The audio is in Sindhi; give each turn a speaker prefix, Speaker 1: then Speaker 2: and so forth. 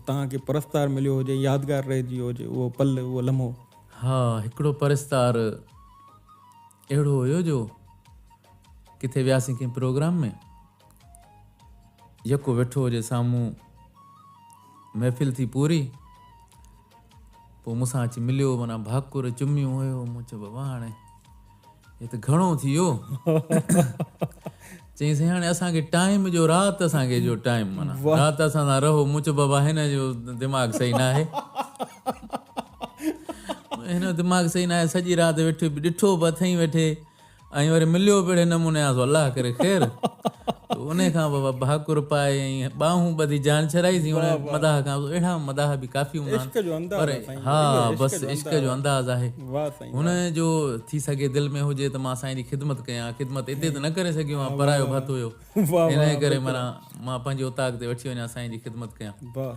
Speaker 1: توهان کي پرستار مليو هجي يادگار رهجي ويو هجي اهو پل اهو لمحو.
Speaker 2: ها هڪڙو پرستار اهڙو هيو جو ڪٿي وياسين ڪنهن پروگرام ۾ يڪو ويٺو هجي سامهون محفل ٿي پوري پوء مون سان اچي مليو معنيٰ ڀاڪر چميون هيو مون چيو بابا هاڻي هي ته گهڻو ٿي ويو چيائين سائين هاڻي اسان کي ٽائيم جو رات اسان کي جو ٽائيم معنيٰ رات اسان سان رهو مون چيو بابا هن جو دماغ صحيح نه آهي هن جو دماغ صحيح نه آهي سڄي رات ويٺو ڏٺو به اٿئي ويٺي ۽ وري مليو به اهڙي نموني آ سو الله ڪري خير ان کان بابا ڀاڪر پائي ۽ ٻانهون ٻڌي جان ڇڏائي سين ان مداح کان اهڙا مداح به ڪافي هوندا
Speaker 1: عشق جو انداز
Speaker 2: پر ها بس عشق جو انداز آهي هن جو ٿي سگهي دل ۾ هجي ته مان سائين جي خدمت ڪيان خدمت اتي ته نه ڪري سگهيو آهيان پرايو ڀت هيو ان ڪري معنيٰ مان پنهنجي اوطاق تي وٺي وڃان سائين جي خدمت ڪيان.